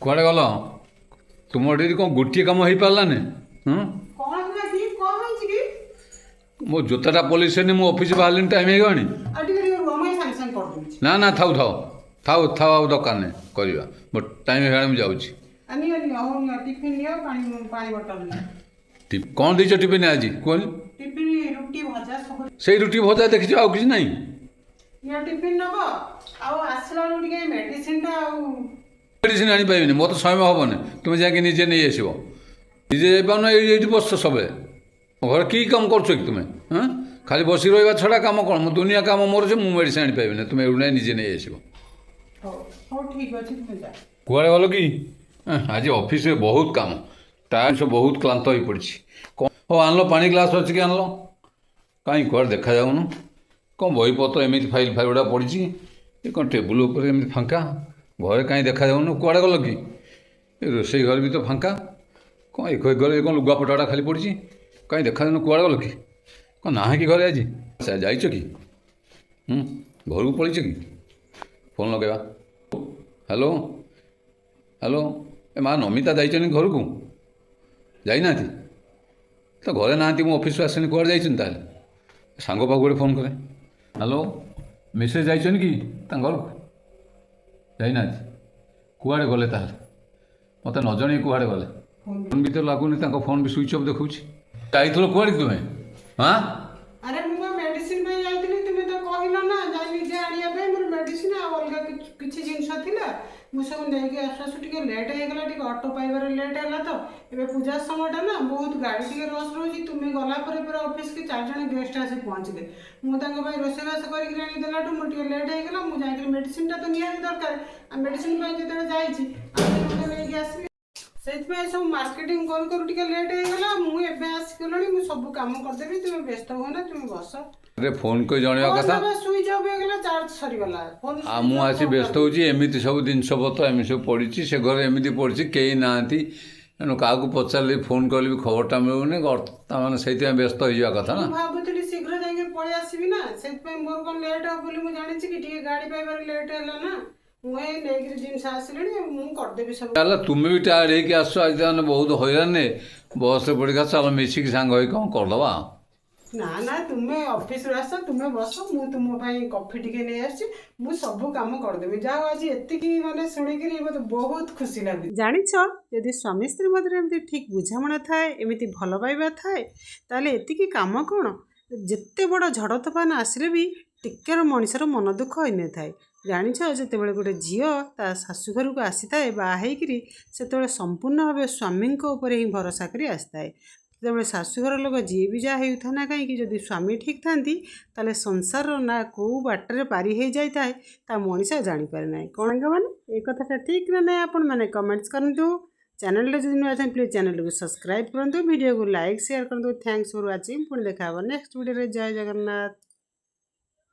କୁଆଡ଼େ ଗଲ? ତୁମର ଏଠି କ'ଣ ଗୋଟିଏ କାମ ହେଇପାରିଲାନି? ହୁଁ। କଣ ହେଲା କି? କଣ ହେଇଛି କି? ମୋ ଜୋତାଟା ପଲିସ୍ ହେଇନି। ମୁଁ ଅଫିସ୍ ବାହାରିଲିଣି, ଟାଇମ୍ ହେଇଗଲାଣି। ଆଉ ଟିକେ ଟିକେ ରୁହ, ମୁଁ ଏଇ ସାଙ୍ଗେ ସାଙ୍ଗେ କରିଦେଉଛି। ନା ନା, ଥାଉ ଥାଉ ଥାଉ ଥାଉ, ଆଉ ଦରକାର ନାହିଁ କରିବା। ମୋ ଟାଇମ୍ ହେଇଗଲାଣି, ମୁଁ ଯାଉଛି। ଆଉ ନିଅ ନିଅ, ହଉ ନିଅ, ଟିଫିନ୍ ନିଅ, ପାଣି ପାଣି ବୋଟଲ ନିଅ। କ'ଣ ଦେଇଛ ଟିଫିନ୍ ଆଜି, କୁହନି? ଟିଫିନ୍ ରୁଟି ଭଜା ସବୁ। ସେଇ ରୁଟି ଭଜା ଦେଖିଛ, ଆଉ କିଛି ନାହିଁ? ନିଅ, ଟିଫିନ୍ ନବ। ଆଉ ଆସିଲା ବେଳକୁ ଟିକେ ମେଡିସିନଟା ଆଉ ମେଡ଼ିସିନ ଆଣିପାରିବିନି, ମୋତେ ସମୟ ହେବନି। ତୁମେ ଯାଇକି ନିଜେ ନେଇ ଆସିବ। ନିଜେ ଯାଇପାରୁନ, ଏଇଠି ବସୁଛ ସବୁବେଳେ। ଘରେ କି କାମ କରୁଛ କି ତୁମେ? ହଁ, ଖାଲି ବସି ରହିବା ଛଡ଼ା କାମ କ'ଣ? ମୁଁ ଦୁନିଆ କାମ ମୋର ଅଛି, ମୁଁ ମେଡ଼ିସିନ ଆଣିପାରିବିନି। ତୁମେ ଏଇଠୁ ନେଇ ନିଜେ ନେଇ ଆସିବ। ହଉ ହଉ, ଠିକ୍ ଅଛି, ତୁମେ ଯାଅ। କୁଆଡ଼େ ଗଲ କି? ଆଜି ଅଫିସରେ ବହୁତ କାମ, ଟାଇମ୍ ସବୁ, ବହୁତ କ୍ଳାନ୍ତ ହୋଇପଡ଼ିଛି। କ'ଣ? ହଉ, ଆଣିଲ? ପାଣି ଗ୍ଲାସ୍ ଅଛି କି ଆଣିଲ? କାହିଁ, କୁଆଡ଼େ ଦେଖାଯାଉନ। କ'ଣ ବହିପତ୍ର ଏମିତି ଫାଇଲ୍ ଫାଇଲ୍ ଗୁଡ଼ା ପଡ଼ିଛି? ଏ କ'ଣ ଟେବୁଲ୍ ଉପରେ ଏମିତି ଫାଙ୍କା? ଘରେ କାହିଁ ଦେଖାଯାଉନ, କୁଆଡ଼େ ଗଲ କି? ଏ ରୋଷେଇ ଘରେ ବି ତ ଫାଙ୍କା। କ'ଣ ଏ ଘରେ କ'ଣ ଲୁଗାପଟା ଗୁଡ଼ା ଖାଲି ପଡ଼ିଛି? କାହିଁ ଦେଖାଯାଉନ, କୁଆଡ଼େ ଗଲ କି? କ'ଣ ନାହିଁ କି ଘରେ ଆଜି? ଆଚ୍ଛା, ଯାଇଛ କି? ହୁଁ, ଘରକୁ ପଳେଇଛ କି? ଫୋନ୍ ଲଗାଇବା। ହ୍ୟାଲୋ ହ୍ୟାଲୋ, ଏ ମା ନମିତା ଯାଇଛନ୍ତି ଘରକୁ? ଯାଇନାହାନ୍ତି ତ? ଘରେ ନାହାନ୍ତି, ମୁଁ ଅଫିସରୁ ଆସିନି। କୁଆଡ଼େ ଯାଇଛନ୍ତି ତାହେଲେ? ସାଙ୍ଗ ପାଖକୁ ଗୋଟେ ଫୋନ୍ କରେ। ହ୍ୟାଲୋ, ମିସେସ୍ ଯାଇଛନ୍ତି କି ତାଙ୍କ ଘରକୁ? ଯାଇନାହାନ୍ତି? କୁଆଡ଼େ ଗଲେ ତାହେଲେ? ମୋତେ ନ ଜଣେଇ କୁଆଡ଼େ ଗଲେ? ଫୋନ୍ ବି ତ ଲାଗୁନି, ତାଙ୍କ ଫୋନ୍ ବି ସୁଇଚ୍ ଅଫ୍ ଦେଖାଉଛି। ଯାଇଥିଲ କୁଆଡ଼େ ତୁମେ? ହଁ। ଆରେ, ମୁଁ ବା ମେଡିସିନ ପାଇଁ ଯାଇଥିଲି। ତୁମେ ତ କହିଲ ନା ଯାଇ ନିଜେ ଆଣିବା ପାଇଁ। ମୋର ମେଡିସିନ ଆଉ ଅଲଗା କିଛି କିଛି ଜିନିଷ ଥିଲା, ମୁଁ ସବୁ ନେଇକି ଆସୁ ଆସୁ ଟିକେ ଲେଟ୍ ହେଇଗଲା। ଟିକେ ଅଟୋ ପାଇବାରେ ଲେଟ୍ ହେଲା ତ। ଏବେ ପୂଜା ସମୟଟା ନା, ବହୁତ ଗାଡ଼ି ଟିକେ ରସ୍ ରହୁଛି। ତୁମେ ଗଲା ପରେ ପରେ ଅଫିସକି ଚାରି ଜଣ ଗେଷ୍ଟ ଆସି ପହଞ୍ଚିଲେ। ମୁଁ ତାଙ୍କ ପାଇଁ ରୋଷେଇବାସ କରିକି ଆଣି ଦେଲାଠୁ ମୋର ଟିକେ ଲେଟ୍ ହେଇଗଲା। ମୁଁ ଯାଇକିରି ମେଡିସିନଟା ତ ନିହାତି ଦରକାର, ଆଉ ମେଡିସିନ ପାଇଁ ଯେତେବେଳେ ଯାଇଛି ଆଉ ଗୋଟେ ନେଇକି ଆସିଲି। ସେଇଥିପାଇଁ ସବୁ ମାର୍କେଟିଂ କରୁ କରୁ ଟିକେ ଲେଟ୍ ହେଇଗଲା। ମୁଁ ଏବେ ଆସିଗଲିଣି, ମୁଁ ସବୁ କାମ କରିଦେବି। ତୁମେ ବ୍ୟସ୍ତ ହୁଅ ନା, ତୁମେ ବସ। ଆରେ, ଫୋନ୍ କରି ଜଣେଇବା କଥା। ସୁଇଚ୍ ଅଫ୍ ହେଇଗଲା, ଚାର୍ଜ ସରିଗଲା ଫୋନ୍। ଆଉ ମୁଁ ଆସି ବ୍ୟସ୍ତ ହେଉଛି। ଏମିତି ସବୁ ଜିନିଷପତ୍ର ଏମିତି ସବୁ ପଡ଼ିଛି, ସେ ଘରେ ଏମିତି ପଡ଼ିଛି, କେହି ନାହାନ୍ତି। ତେଣୁ କାହାକୁ ପଚାରିଲେ, ଫୋନ୍ କଲେ ବି ଖବରଟା ମିଳୁନି। ତାମାନେ ସେଇଥିପାଇଁ ବ୍ୟସ୍ତ ହେଇଯିବା କଥା ନା? ମୁଁ ଭାବୁଥିଲି ଶୀଘ୍ର ଯାଇକି ପଳେଇ ଆସିବି ନା, ସେଥିପାଇଁ। ମୋର କ'ଣ ଲେଟ୍ ହବ ବୋଲି ମୁଁ ଜାଣିଛି କି? ଟିକେ ଗାଡ଼ି ପାଇବାରେ ଲେଟ୍ ହେଲା ନା। ମୁଁ ଏଇ ନେଇକିରି ଜିନିଷ ଆସିଲିଣି, ମୁଁ କରିଦେବି ସବୁ। ଚାଲ, ତୁମେ ବି ଟାୟାର୍ଡ ହେଇକି ଆସୁଛ ଆଜି, ତାମାନେ ବହୁତ ହଇରାଣରେ ବସ୍ରେ ପଡ଼ିକି ଆସ। ଚାଲ, ମିଶିକି ସାଙ୍ଗ ହେଇକି କ'ଣ କରିଦେବା। ନା ନା, ତୁମେ ଅଫିସରୁ ଆସ, ତୁମେ ବସ, ମୁଁ ତୁମ ପାଇଁ କଫି ଟିକେ ନେଇ ଆସିଛି। ମୁଁ ସବୁ କାମ କରିଦେବି। ଯାହା ହଉ, ଆଜି ଏତିକି ମାନେ ଶୁଣିକିରି ମୋତେ ବହୁତ ଖୁସି ଲାଗୁଛି। ଜାଣିଛ, ଯଦି ସ୍ୱାମୀ ସ୍ତ୍ରୀ ମଧ୍ୟରେ ଏମିତି ଠିକ୍ ବୁଝାମଣା ଥାଏ, ଏମିତି ଭଲ ପାଇବା ଥାଏ, ତାହେଲେ ଏତିକି କାମ କ'ଣ, ଯେତେ ବଡ଼ ଝଡ଼ ତୋଫାନ ଆସିଲେ ବି ଟିକେର ମଣିଷର ମନ ଦୁଃଖ ହୋଇନଥାଏ। ଜାଣିଛ, ଯେତେବେଳେ ଗୋଟେ ଝିଅ ତା ଶାଶୁଘରକୁ ଆସିଥାଏ ବାହା ହେଇକିରି, ସେତେବେଳେ ସମ୍ପୂର୍ଣ୍ଣ ଭାବେ ସ୍ୱାମୀଙ୍କ ଉପରେ ହିଁ ଭରସା କରି ଆସିଥାଏ। ଯେତେବେଳେ ଶାଶୁଘର ଲୋକ ଯିଏ ବି ଯାହା ହେଉଥାଏ ନା କାହିଁକି, ଯଦି ସ୍ୱାମୀ ଠିକ୍ ଥାନ୍ତି, ତାହେଲେ ସଂସାରର ନା କେଉଁ ବାଟରେ ପାରି ହେଇଯାଇଥାଏ ତା ମଣିଷ ଜାଣିପାରେ ନାହିଁ। କ'ଣ ମାନେ, ଏ କଥାଟା ଠିକ୍ ନା ନାହିଁ, ଆପଣମାନେ କମେଣ୍ଟସ୍ କରନ୍ତୁ। ଚ୍ୟାନେଲରେ ଯଦି ନୂଆ ଅଛନ୍ତି, ପ୍ଲିଜ୍ ଚ୍ୟାନେଲକୁ ସବସ୍କ୍ରାଇବ୍ କରନ୍ତୁ, ଭିଡ଼ିଓକୁ ଲାଇକ୍ ସେୟାର କରନ୍ତୁ। Thanks for watching. ପୁଣି ଦେଖା ହେବ ନେକ୍ସଟ ଭିଡ଼ିଓରେ। ଜୟ ଜଗନ୍ନାଥ।